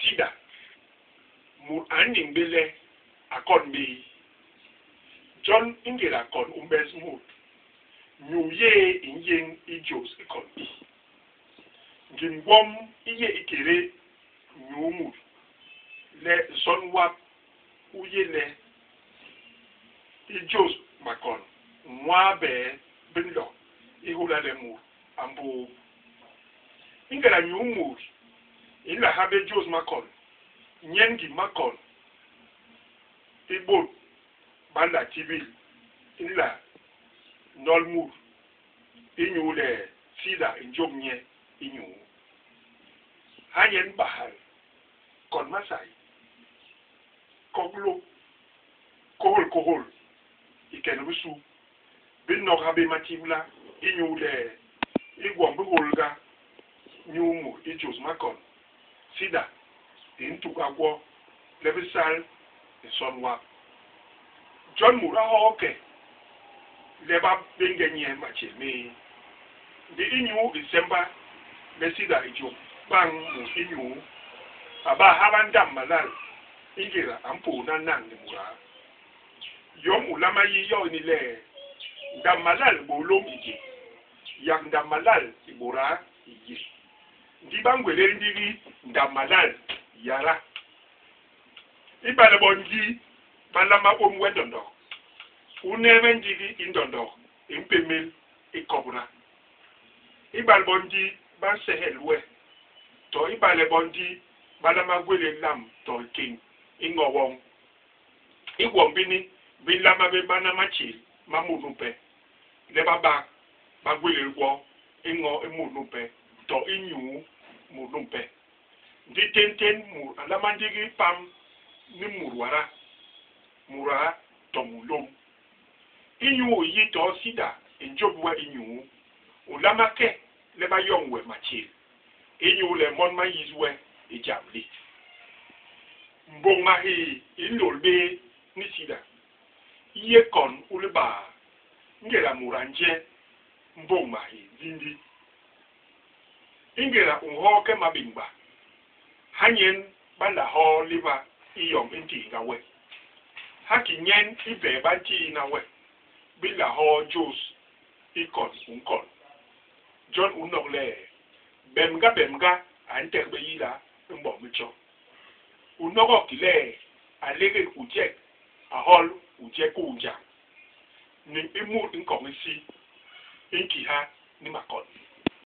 Sida, mut a nniñ bé le a kon bé. Jon ingéda kon u mbes mut, nyuu yéé i nyéñ i jôs i kon i. Ngim gwom i yé ikédé nyuu mut le nson wap u yé le i jôs makon nwaa bee bi nlo i hôla le mut a mbôôp. Ingéda nyuu mut i nla habé jôs makon, nyen ngim makon i bôt ba nla tibil i nla nol mut inyuule sida i njôp nye i nyuu. Hanyen bahal, kon masai, koglo, kôhôl kôhôl i ke ni bisu, bi nok habé matibla inyuule i gwom bi hôlga nyuu mut i jôs makon, sida i ntuga gwo le bi sal nson wap. Jon mut a hoo ke le ba béñge nye matjél méé. Ndi inyu i semba le sida i jôp bañ mut i nyuu, a ba haba ndamb malal ingéda a mpôôna nañ ni mudaa. Yom u nlama yi yo ini le, ndamb malal bôlôm i yé, yak ndamb malal i bôdaa i yé. Ndi ba ngwélél ndigi ndamb malal yada. Ibale bo ndi ba nlama ôm we ndondok, u neebe ndigi i ndondok i mpémél i kobra. Ibale bo ndi ba nsehel we, to ibale bo ndi ba nlama gwélél lam to hikéñ i ño woñ, i gwom bini bi nlama bé bana matjél ma mut numpe, le ba bak ba gwélél gwo i ño i mut numpe to i nyuu mut numpe. Ndi téntén mut a nlama ndigi pam ni mut wada, mudaa to munlôm. Inyu i yi too sida i njôp we i nyuu, u nlama ke le ba yoñ we matjél inyule mon ma nyis we i jam li. Mbôñ mahee i nlôl bé ni sida. I yé kon u libaa ngéda mut a nje mbôñ mahee ndindi. Ingéda u nhoo ke mabéñgba, hanyen ba nla hoo léba i yom i ntiinga we. Ha ki nyen i bee ba ntiina we bi nla hoo jôs i kon u nkon. Jon u nok le, bemga bemga a ntek bé yila mbom i tjo. U nogok ki le, a légél u jek, a hol u je kuu njañ. Niñ i mut i nkoñ isi i nkiha ni makon.